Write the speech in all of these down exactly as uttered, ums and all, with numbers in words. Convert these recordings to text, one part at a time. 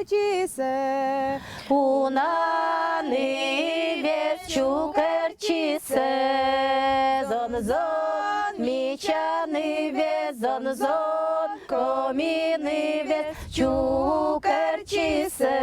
Чисэ, уна нывез чукыр чисэ, зон-зон мичаны вез, зон-зон коми нывез чукыр чисэ.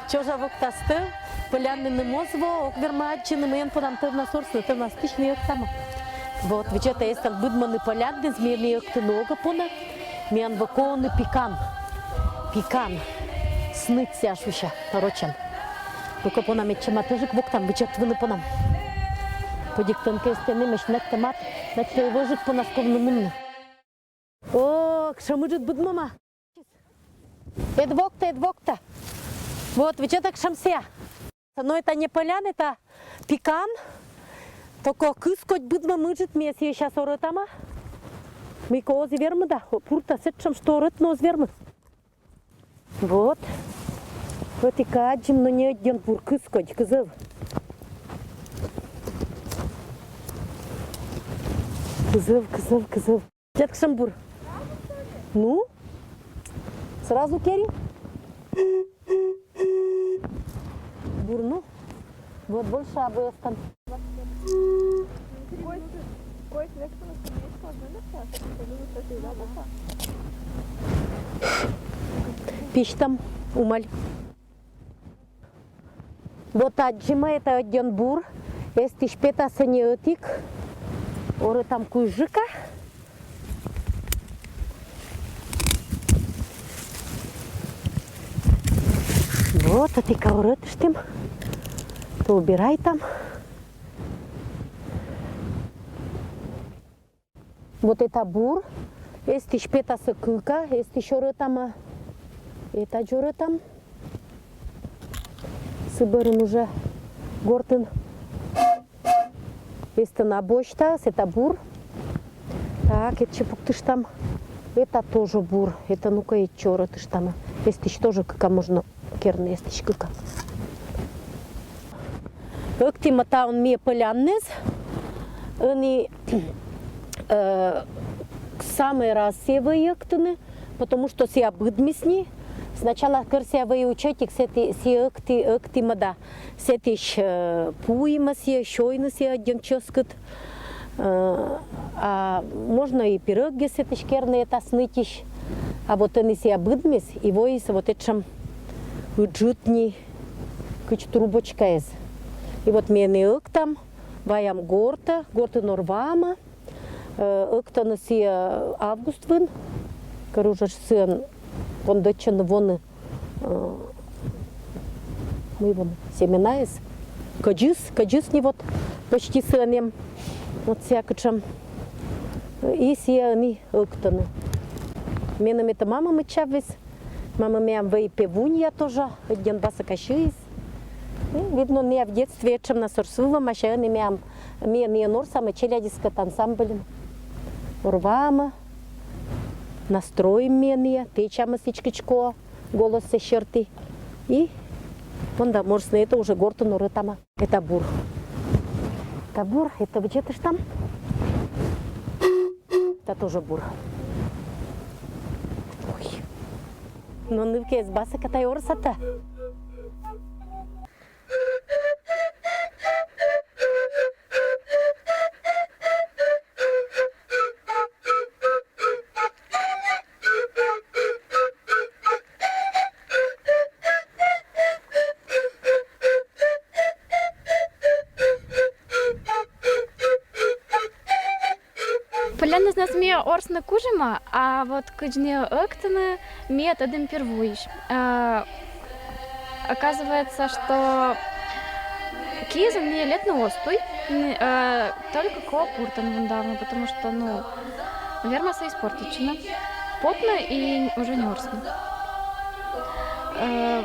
Чожа воктасты пӧлянныны моз во, ог вермы адӟыны, мыйӧн понам тӧвнас орсны, тӧвнас тысь ми ӧктамы. Вот, видзӧдтӧ, эстӧн быдмӧны пӧлянныс, ми, ми ӧктыны ог пона, миян во кооны пикан. Пикан. Снытся шуся, короче. Ну-ка, понам, медся матӧжык воктам, видзӧдвыны понам. Пӧдиктӧн кӧ эстӧн эмӧсь, нӧдтӧ мат, нӧдтӧ вӧжык понас ковны мунны. О, кшӧм ыджыд быдмӧма. Эд вокта, эд вокта. Вот, видзӧдтӧ, кшӧм сія. Но это не пӧлян, это пикан. Только кыз кодь быдмӧм ыджыд, ми сійӧ сейчас орӧтамӧ. Мыйкӧ оз и вермы да, пуртӧ сэтшӧм, что орӧтны оз вермы. Вот. Вот и кадзим, но не ӧдйӧн бур, кыз кодь, кызӧв. Кызӧв, кызӧв, кызӧв. Тет кшӧм бур. Ну? Сразу кери. Бур, ну. Вот больше абу эстӧн. Письтам, умаль. Вот аддзим, это ӧдйӧн бур. Эстысь петас ӧні ӧтик. Орӧтам кузьжыка. Вот, ӧтика орӧтыштім. То убирайтам. Вот это бур. Эстысь петасӧ кыка, эстысь орӧтам, а этадз орӧтам. Сы бӧрын уже гортын. Эстӧн абу, ӧтиыс, это бур. Так, этчӧ пуктыштам. Это тоже бур. Это, ну-ка, этчӧ орӧтыштам. Эстысь тоже кыка можно. Керны эстысь кыка. Ӧктім таун ми пӧлянныс. Ӧні, э, самый раз сійӧ вӧй ӧктыны, потому что сійӧ быдмис ни. Сначала кӧр сійӧ вӧй учӧтик, сэті, сійӧ ӧкті, ӧктім да. Сэтысь, э, пуимӧ сійӧ, сёйны сійӧ ӧдйӧн чӧскыд. Э, а можно и пирӧгӧс сэтысь керны, это снытысь. А вот ӧні сійӧ быдмис, и вӧйыс вот этшӧм ыджыд ни, кыдз трубочкаыс. И вот ми ӧні ӧктам, ваям гортӧ, гортын орваам. Э, ӧктӧны сійӧ август вын, кӧр уже сыӧн пондӧдчӧны воны, э, мый воны, семенаыс. Кӧдзыс, кӧдзыс ни вот, почти сыӧн эм. Вот сійӧ кутшӧм. И сійӧ ӧні ӧктӧны. Меным это мама мычаввис. Мама меям вӧй певунья тоже, ӧдйӧн басӧка сиис. И, видно, ныа в детстве этшӧмнас орсвылӧма, сэсся ӧні меям, ми ӧні орсамӧ челядьыскӧд ансамбльын. Орваамӧ, настроим ми ӧні, тэчамӧ сідзкӧ, голоссӧ серти. И мында морсны, это уже гортын орӧтамӧ. Это бур. Это бур, это бычетыштам. Это тоже бур. Ой. Но нывкаыс басӧка тай орсатӧ. Пӧлянныс ми орсны кужим, а вот кыдзи ӧктыны ми тӧдім первойысь. А, оказывается, что киизын ми лэптыны оз туй, н-, э, только кӧ пуртӧн вундавны, потому что, ну, вермас испортитчыны. Потны и уже не орсны. Э,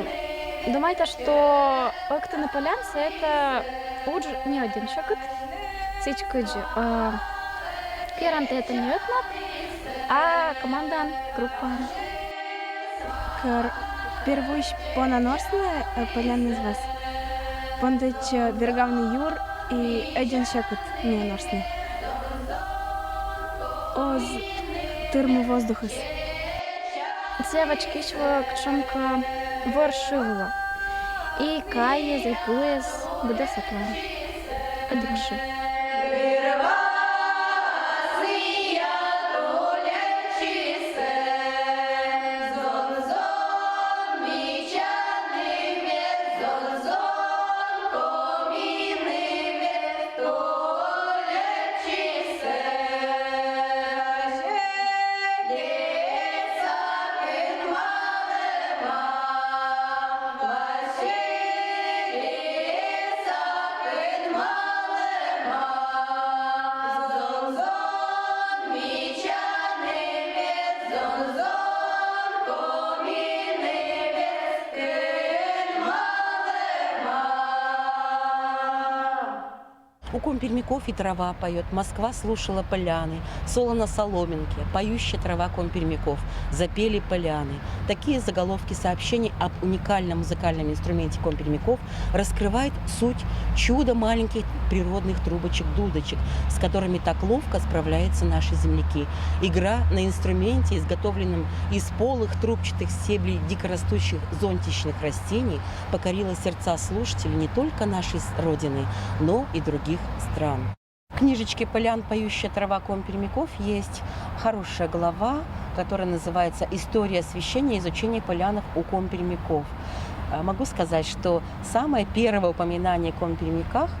Думайта, что ӧктыны пӧлянсӧ — это удж не ӧдйӧн сьӧкыд, сідз кыдзи. Э, керан тэ это не ӧтнад, а командаӧн, группаӧн. Кор первойысь понан орсны, э, пӧлянныс вӧсна, пондӧдчӧ, э, бергавны юр и ӧдйӧн сьӧкыд миянорсны. Оз тырмы воздухыс. Сійӧ вӧчкис вӧ кутшӧмкӧ вӧр шы вылӧ. И кайыс, и пуыс, быдӧн сэтшӧм. Ӧтик шы. У Коми-Пермяков и трава поёт, Москва слушала пӧляны, соло на соломинке, поющая трава Коми-Пермяков, запели пӧляны. Такие заголовки сообщений об уникальном музыкальном инструменте Коми-Пермяков раскрывают суть чуда маленьких природных трубочек-дудочек, с которыми так ловко справляются наши земляки. Игра на инструменте, изготовленном из полых трубчатых стеблей дикорастущих зонтичных растений, покорила сердца слушателей не только нашей с-, родины, но и других стран. В книжечке «Пӧлян, поющая трава Коми-Пермяков» есть хорошая глава, которая называется «История освящения и изучения пӧлянов у Коми-Пермяков». Э, могу сказать, что самое первое упоминание о Коми-Пермяках,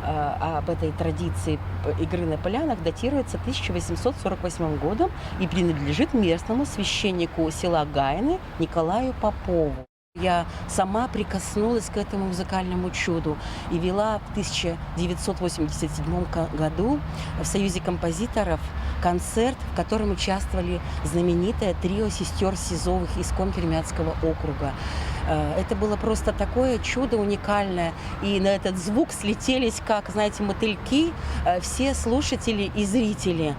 э, об этой традиции п-, игры на пӧлянах датируется тысяча восемьсот сорок восьмым годом и принадлежит местному священнику села Гайны Николаю Попову. Я сама прикоснулась к этому музыкальному чуду и вела в тысяча девятьсот восемьдесят седьмом ка-, году в Союзе композиторов концерт, в котором участвовали знаменитое трио сестёр Сизовых из Коми-Пермяцкого округа. Э, это было просто такое чудо уникальное, и на этот звук слетелись, как, знаете, мотыльки, э, все слушатели и зрители.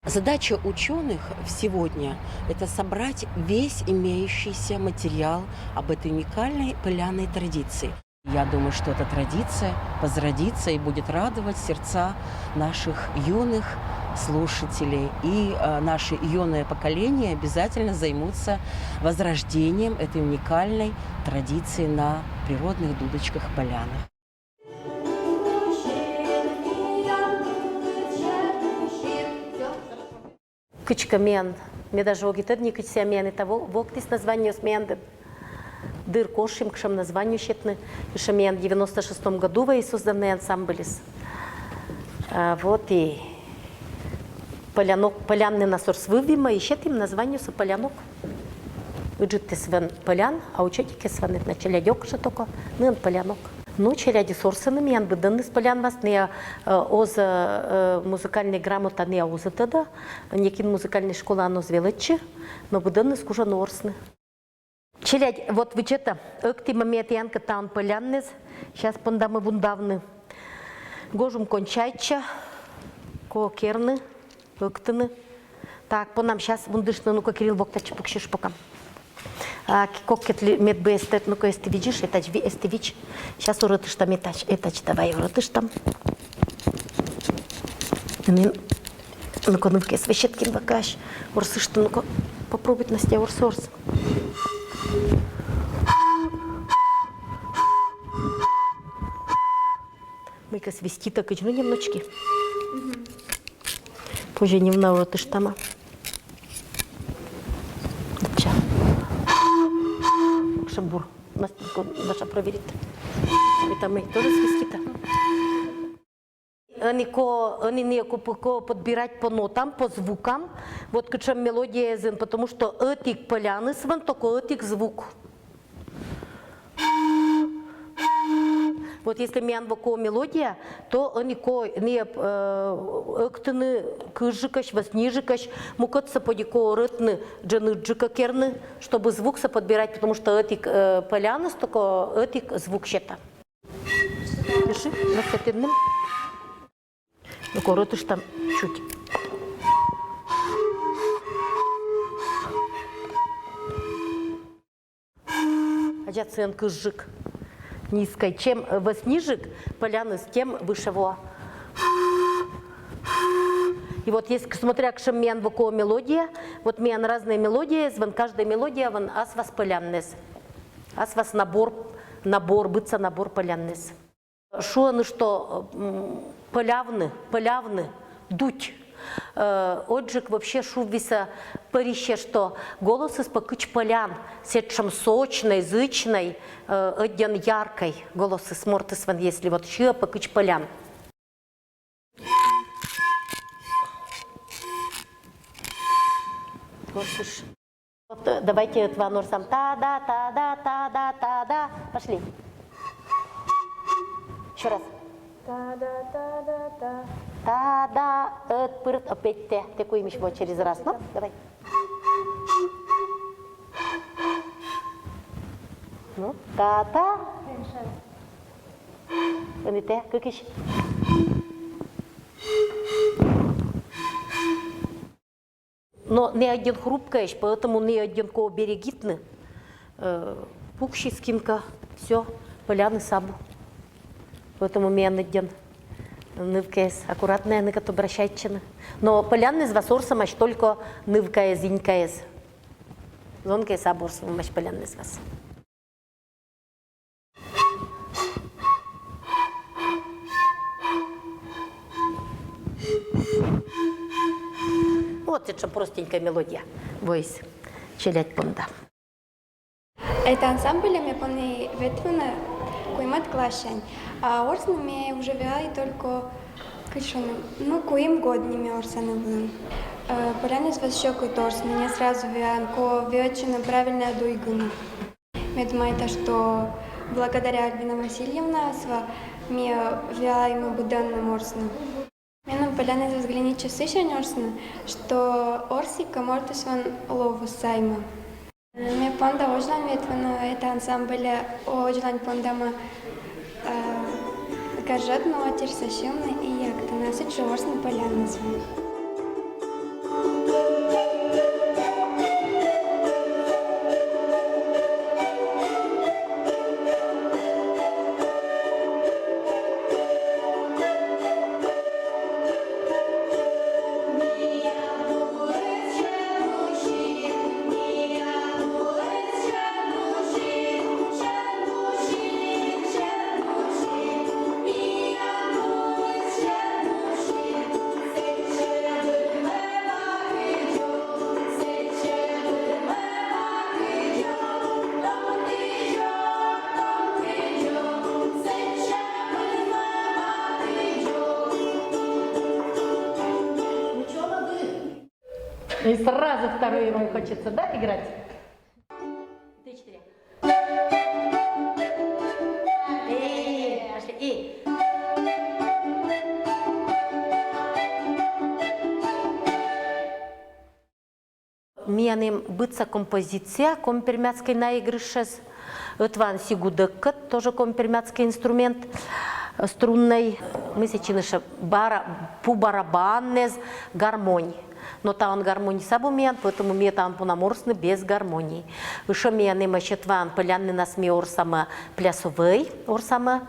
Задача учёных сегодня — это собрать весь имеющийся материал об этой уникальной пӧлянной традиции. Я думаю, что эта традиция возродится и будет радовать сердца наших юных слушателей. И, э, наше юное поколение обязательно займутся возрождением этой уникальной традиции на природных дудочках-пӧлянах. Кыдзкӧ миян, ме даже ог и тӧд ни, кыдз сійӧ миян это во-, воктіс названиеыс миян дыр. Дыр кошим, кутшӧм название сетны. Ещӧ миян девяносто шестом году вӧлі созданнӧй ансамбльыс. А, вот и пӧлянӧ-, пӧлянныс на сорс вӧвим и сетім названиесӧ «Пӧлянок». Ыджыдтіыс вӧлі «Пӧлян», а учӧтикыс вӧлі, значит, челядьӧкысь только, ныын «Пӧлянок». Но челядьыс орсӧны миян быдӧнныс пӧляннас, найӧ, э, оз, э, музыкальнӧй грамота найӧ оз тӧдӧ, некин музыкальнӧй школаын оз велӧдчы, но быдӧнныс кужӧны орсны. Челядь, вот видзӧдтӧ, ӧктімӧ ме тіянкӧд тані пӧлянныс, сейчас пондам вундавны. Гожум кончайтчӧ, ков керны, ӧктыны. Так, понам сейчас вундыштны, ну-ка, Кирилл, бок татчӧ пуксьыштӧ пока. А, коккӧ ли-, мед бы эстӧ, ну-ка, эстӧ видзыштӧ, этадз ви-, эстӧ видзыштӧ. Сейчас орӧдыштам этадз, этадз, давай орӧдыштам. Нин, ну-ка, ну-ка, свищеткин бокас. Орсыштӧ, ну-ка, попробуй, Настя, орсӧ, орсӧ. Мыйкӧ свиститӧ кыдз, ну, немножечко. Позьӧ нин на орӧдыштам. Дача. Шабур. Настя, Даша проверит. Это мы тоже свистит. Ӧні кӧ, ӧні найӧ кӧ п-, кӧ подбирать по нотам, по звукам. Вот кутшӧм мелодия зын, потому что ӧтик пӧляныс вӧлі, только ӧтик звук. Вот если миян во коо мелодия, то ӧні коо, ӧні, э, ӧктыны кызджыкӧсь, вӧснижикӧсь, мукӧдсӧ поди коо рӧтны дженьыдджыка керны, чтобы звуксӧ подбирать, потому что ӧтик, э, пӧляныс только ӧтик звук сета. Дыши, но с этим. Ну, коротыш там чуть. Аддзад, сыӧн кызджык. Низкӧй. Чем, э, вӧснижик пӧляныс, тем выше воа. И вот если, смотря кутшӧм миян во коо мелодия, вот миян разные мелодии, звӧн каждая мелодия, вӧн ас вас пӧлянныс. Ас вас набор, набор, быдса набор пӧлянныс. Шуӧны, что, м, пӧлявны, пӧлявны, дуть. Э, ӧтджык вообще шуввисӧ пӧрисьӧ, что голосыс пӧ кыдз пӧлян, сэтшӧм сочнӧй, зычнӧй, э, ӧдйӧн яркӧй голосыс мортыс вӧн, если вот сиӧ пӧ кыдз пӧлян. Косыш. Вот, э, давайте ӧтваӧн орсам. Та-да, та-да, та-да, та-да. Пошли. Ещё раз. Та-да, та-да, та. Та-да, ӧт, пырт, опять тэ. Тэ куимысь во через раз. Ну, давай. Ну, та-та. Ӧні тэ, кыкысь. Но нӧ ӧдйӧн хрупкӧйӧсь, поэтому нӧ ӧдйӧн коо берегитны. Э, пуксис кин кӧ, всё, пӧляныс абу. Поэтому миян ӧдйӧн нывкаыс аккуратнӧя, ныкӧд обращайтчӧны. Но пӧлянныс вас орсӧмаӧсь только нывкаӧс, инькаӧс. Зонкаӧс абу орсӧмаӧсь пӧлянныс вас. Вот это простенькая мелодия. Войс. Челядь понда. Этноансамбльӧ ме понді ветлыны куимӧд классянь. А орсны ме уже виалі только, кыдз шуны, ну, куим год нин ме орса ны вылын. Э, пӧляныс вӧсна сьӧкыд орсны, не сразу виалам, ков вӧчны правильнӧя дуйгыны. Ме думайта, что благодаря Альбина Васильевна ас вӧ ме виалам быдӧнным орсны. Меным пӧляныс вӧзмӧдіс сысянь орсны, что орсі кӧ, мортыс вӧн лоас сайма. Ме понда водзлань ветлыны этноансамбльӧ, водзлань понда ме, э, гажӧдны, отирса сьывны и яктыны, а сідз жӧ орсны пӧляныс вӧн. И сразу второй ему хочется, да, играть? Три, четыре. Эй, пошли. И. Миян эм быдса композиция коми-пермяцкӧй наигрышӧс. Ӧтваӧн сигудӧккӧд, тоже коми-пермяцкӧй инструмент, э, струннӧй. Мый сэтчӧ нӧшта, бара-, пу барабаннас гармонь. Но таын гармонь абу миян, поэтому ми таын понам орсны без гармонии. Ещӧ миян эмӧсь ӧтваӧн пӧлянныс, ми орсамӧ плясовӧй, орсамӧ.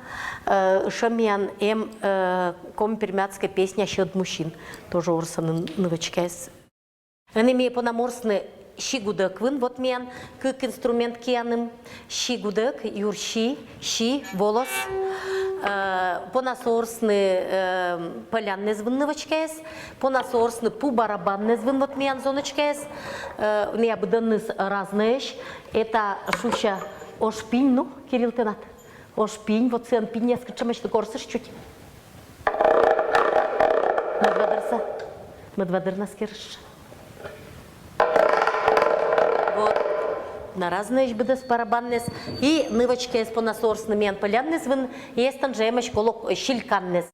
Э, ещӧ миян эм, э, коми-пермяцкӧй песня «Сьӧд му син». Тоже орсӧны нывочкаыс. Ӧні ми понам орсны сигудӧк вын, вот миян кык инструмент кианым. Сигудӧк, юр си, си, волос. Э, понас орсны, э, пӧлянныс вын нывочкаыс. Понас орсны пу барабанныс вын, вот миян зоночкаыс. Э, ӧні быдӧнныс разнӧйӧсь. Это шусьӧ ош пинь, ну, Кирилл, тэнад. Ош пинь, вот сыӧн пиньяс кытшӧмӧсь, ну, корсышт чуть. Мӧд вӧдырса. Мӧд вӧдырнас керыштшӧм. Вот. На разные быдэс барабаннэс и нывочкаез понна орсны миян пӧляннэс вылын, и эстэн жэ эмесь колок сильканнэс.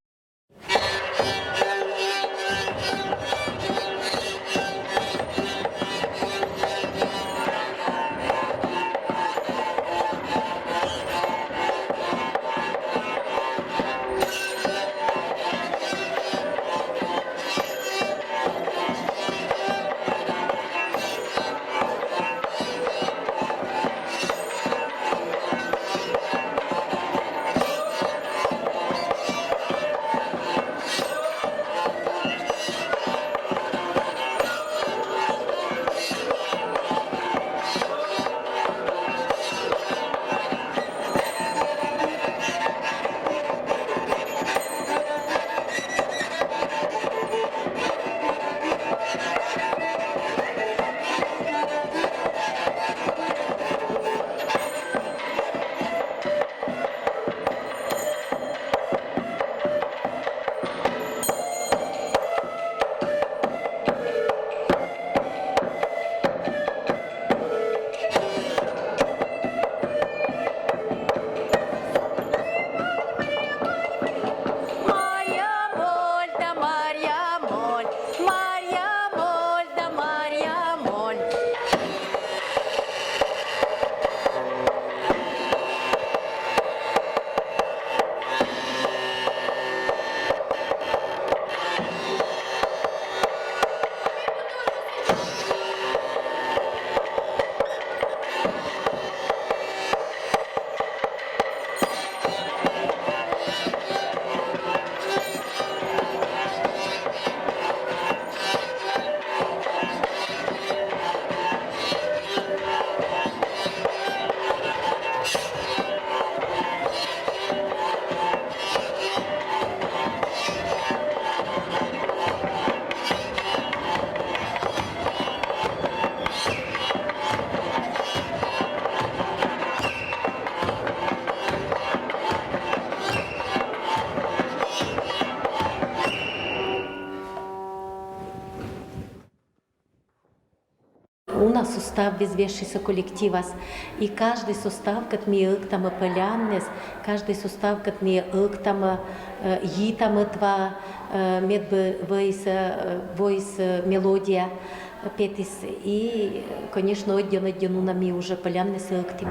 Уна состав везвешиса коллективас. И каждый состав, кӧт ми ӧктамӧ пӧляннэс, каждый состав, кӧт ми ӧктамӧ, э, йитамӧ тва, э, медбӧ вӧйсӧ, э, вӧйсӧ мелодия петіс. И, конечно, ӧдйӧн-ӧдйӧн уна ми уже пӧляннэс ӧктім.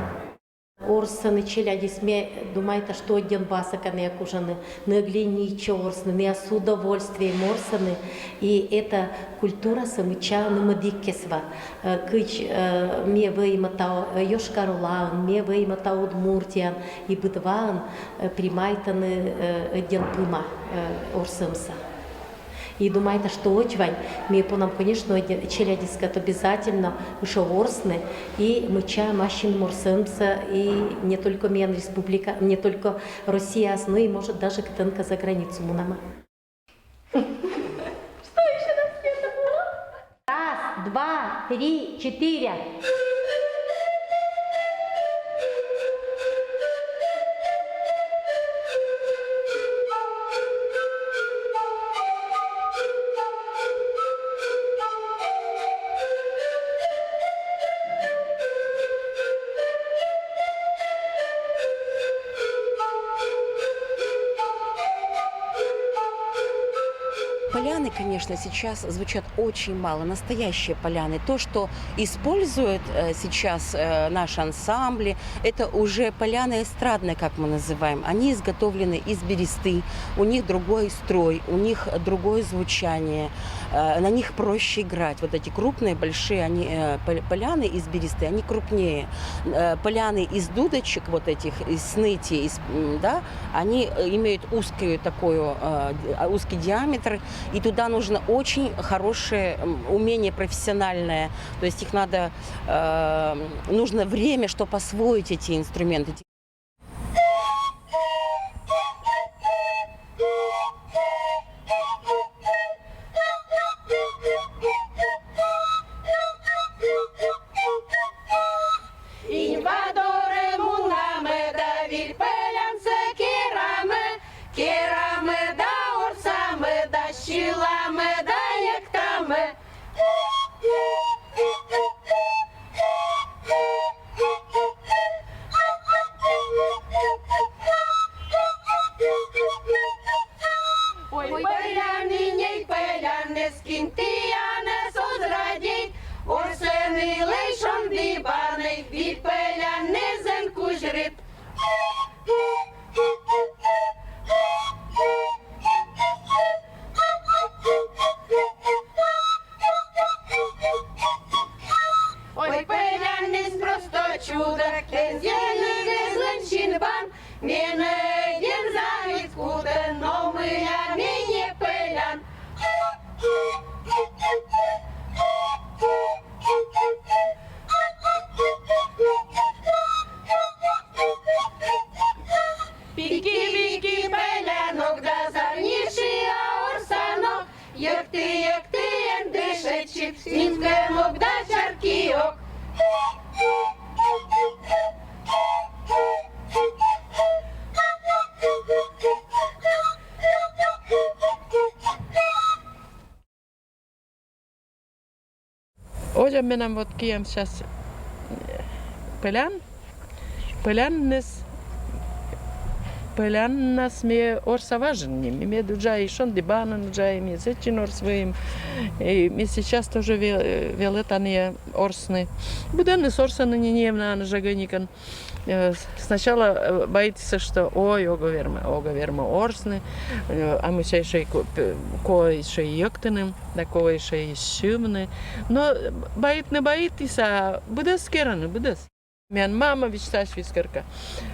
Орсӧны челядьыс, ме думайта, что ӧдйӧн баса кӧ найӧ кужӧны, найӧ гленича орсны, найӧ с удовольствием орсӧны, и эта культурасӧ мычча нэмӧдігкес ва. Э, кыдз, э, ми вӧйимӧ тан, э, Йошкар-Олаын, ми вӧйимӧ тан Удмуртияын, и быд ваын, э, примайтӧны, э, ӧдйӧн пыма, э, орсӧмсӧ. И думайта, что ӧтчыд вань, ми понам, конечно, ӧдйӧ-, челядьыскӧд обязательно ещё орсны, и мычча ма син орсӧмсӧ, и не только миян республика, не только Россияас, но и, может, даже кытынкӧ за границу мунамӧ. Что ещё на свете было? Раз, два, три, четыре. Поляны, конечно, сейчас звучат очень мало, настоящие поляны. То, что использует, э, сейчас, э, наши ансамбли, это уже поляны эстрадные, как мы называем. Они изготовлены из бересты, у них другой строй, у них другое звучание, э, на них проще играть. Вот эти крупные, большие, они, э, пол-, поляны из бересты, они крупнее. Э, поляны из дудочек вот этих, из снытий, из, м, да, они, э, имеют узкую такую, э, д-, а, узкий диаметр, и туда нужно очень хорошее, м, умение профессиональное. То есть их надо, э, нужно время, чтобы освоить эти инструменты. Инь ва дорӧ мунамӧ да виль пӧлянсӧ керамӧ, керамӧ да орсамӧ да сьыламӧ да йӧктамӧ. Кин тіянӧс оз радейт, орсӧ нылӧй шонді банӧй, вит пӧлянныс зэв кузь рыт. Ой, пӧлянныс просто чудо, эз енігӧзлӧн синбан, менӧ ӧдйӧн завидкутӧ, но мыля ме не пӧлян. Пики-вики пӧлянок да, зарни шыа орсанок, йӧкті-йӧкті эн дышӧдчы, синкӧмок да чаркиок. Оля менам вот киям сейчас пӧлян, пӧлянныс, пӧляннас ме орса важӧн нин, ме уджаи шонді банын, уджаи ме сэтчин орса выйым. И ме сейчас тоже ве-, велӧта нин орсны. Быдӧнныс орсӧны нин, неуна жӧ гӧникӧн. Э, с-, сначала, э, боитчӧ, что ой, ог вермы, ог вермы орсны, э, а мися ещӧ и ко-, п-, кӧ ещӧ и йӧктыны, да кӧ ещӧ и сьывны. Но боитны боитчӧ, а быдӧс керӧны, быдӧс. Менам мама висьтасьӧ, висьталӧ,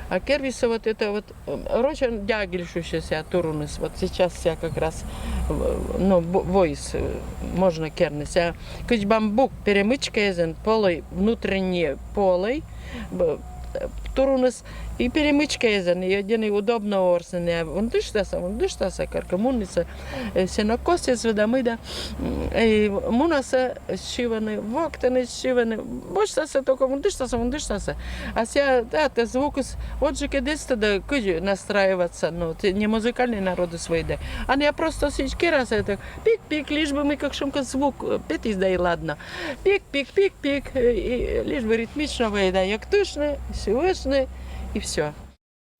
а керӧ висьталӧ вот это вот, э, рочӧн дягиль шусьӧ сія туруныс. Вот сейчас сія как раз, э, ну, бо-, воис, э, можно керны сія. Кыдз бамбук, перемычка эз эн, полой, внутренне полой, б-, э, туруныс и перемычка эз эн, и ӧдйӧ нин удобно орсны, а вундыштасӧ, вундыштасӧ, кӧркӧ мунісӧ, э, сенокосъяс да мый да, м, и мунасӧ, сьывны, воктыны, сьывны, босьтасӧ, только вундыштасӧ, вундыштасӧ. А сія, да, тэ звукыс, вот жӧ кӧ дестӧ да кыдз настраиваться, ну, тэ не музыкальный народыс вӧй да. А нин просто сідз керасӧ, это пик-пик, лишь бы мый кутшӧмкӧ звук, э, петіс да и ладно. Пик-пик, пик-пик, э, и лишь бы ритмично вӧй да йӧктыштны, сьывыштны, и всё.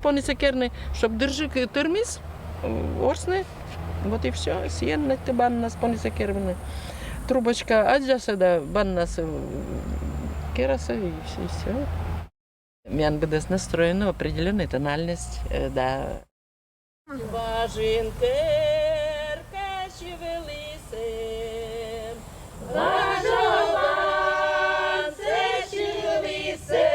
Понісӧ керны, чтоб дырджык тырмис, э, орсны, вот и всё. Сійӧн нӧшта баннас понісӧ керны. Трубочка аддзасӧ да баннас, э, керасӧ, и всё, и всё. Миян быдӧс настроено, определённая тональность, э, да. Важын керкаысь вӧлі сӧмын, важалан сэтшӧм висьӧ,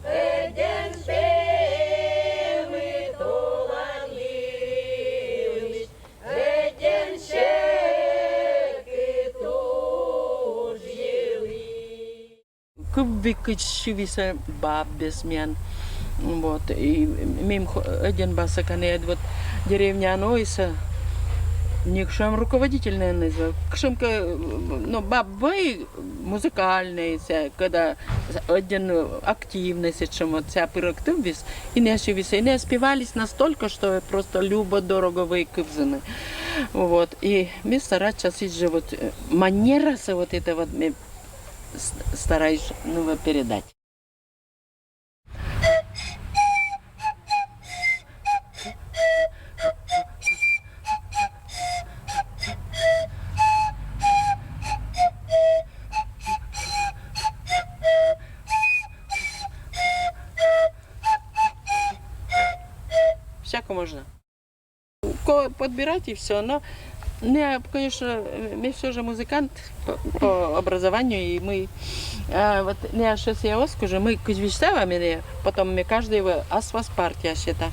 ӧдйӧн пемыд олан йылысь, ӧдйӧн сьӧкыд туж йылысь. Кывйӧ кыдз сьывсьӧ бабӧс миян. Вот. И мем хо-, ӧдйӧн баса кӧ нин, вот деревняын ойсӧ некутшӧм руководительнӧй эз вӧв. Кутшӧмкӧ, но баб вӧй музыкальнӧй, сія, когда ӧдйӧн активнӧй сэтшӧм, вот сія пыр кывйыс, и нин сьывсьӧ, и нин спевались настолько, что просто любо-дорого вӧй кывзыны. Вот. И ме старайтча сідз жӧ вот, э, манерасӧ вот это вот ме с-, стараюсь, ну, вот передать. Всяко можно. Ко-, подбирать и всё. Но ме, конечно, ме всё жӧ музыкант по, по образованию, и мый, а, вот ме ещё сія оз кужӧ, мый кыдз висьтала менӧ, потом ме каждӧй вӧв ас-вӧв партия сета.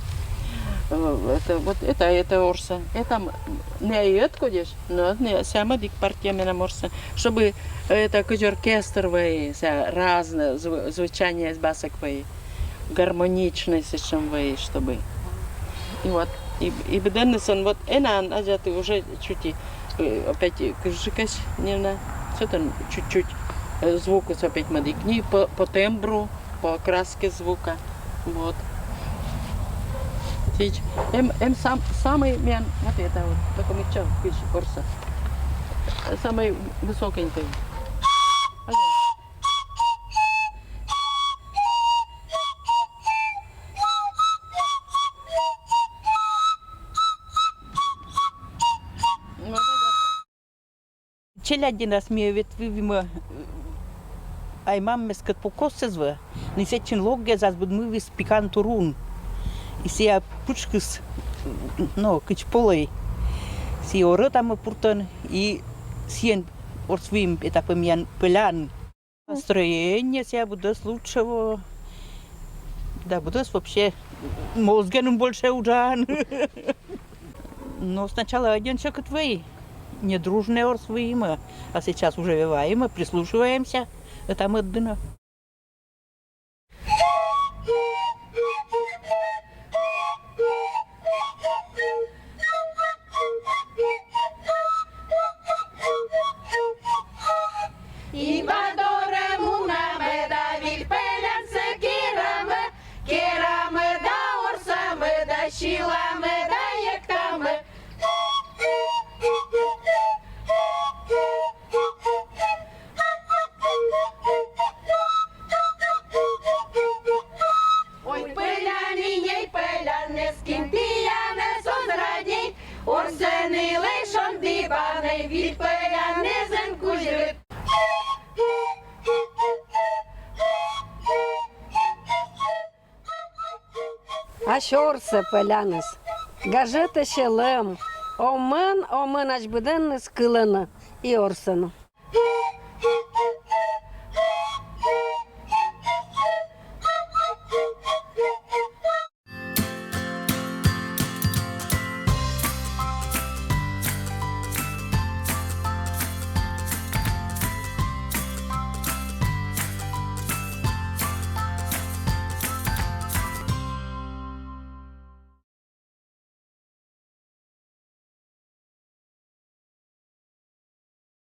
Э, это, вот это, это орса, это м-, ме и ӧткодьӧсь, но ме сямӧдик партия менам орса, чтобы это кыдз оркестр вӧй, сія разное зву-, звучание басок вӧй. Гармоничнӧй сэтшӧм вӧй, чтобы. И вот, и, и быдӧннысӧн, вот, эна, Надя, ты уже чуть и, э, опять, э, кыжикась, неуна, сэтӧн чуть-чуть, э, звукыс опять мӧдык ни по, по тембру, по окраске звука, вот. Сідз, эм, эм сам, самый мен, вот это вот, только мыччӧ, кыдз орса. Самый высокенький. Челядьнас ми вет вывимы, ай маммес кӧть покоссӧ вӧ, но сэтчӧ локгес ас быдмывйыс пикан турун. И сія пытшкыс, но кыдз полӧй. Сія орӧтамӧ пуртӧн, и сійӧн орсвыйым этапӧ миян пӧлян. Настроение сія быдӧс лучше вӧ. Да быдӧс вообще мозгеным больше уджалан. Но сначала ӧдйӧн сьӧкыд вӧй, недружнӧй орсвыйимӧ, а сейчас уже вӧ вайимӧ, прислушиваемся, это мӧд дінӧ. Инкуа дорӧ мунамӧ да виль пӧлянсӧ керамӧ, керамӧ да орсамӧ да сьыламӧ да эктамӧ. Ой, пӧлянінь, эй, пӧлянныс, кин тіянӧс оз радейт, орсӧ нылӧй шонді банӧй, виль пӧлянныс эн кузьрыт. Ась орсӧ пӧлянныс. Гажӧдысь лӧм. Омӧн, омӧн ась быдӧнныс кылӧны и орсӧны.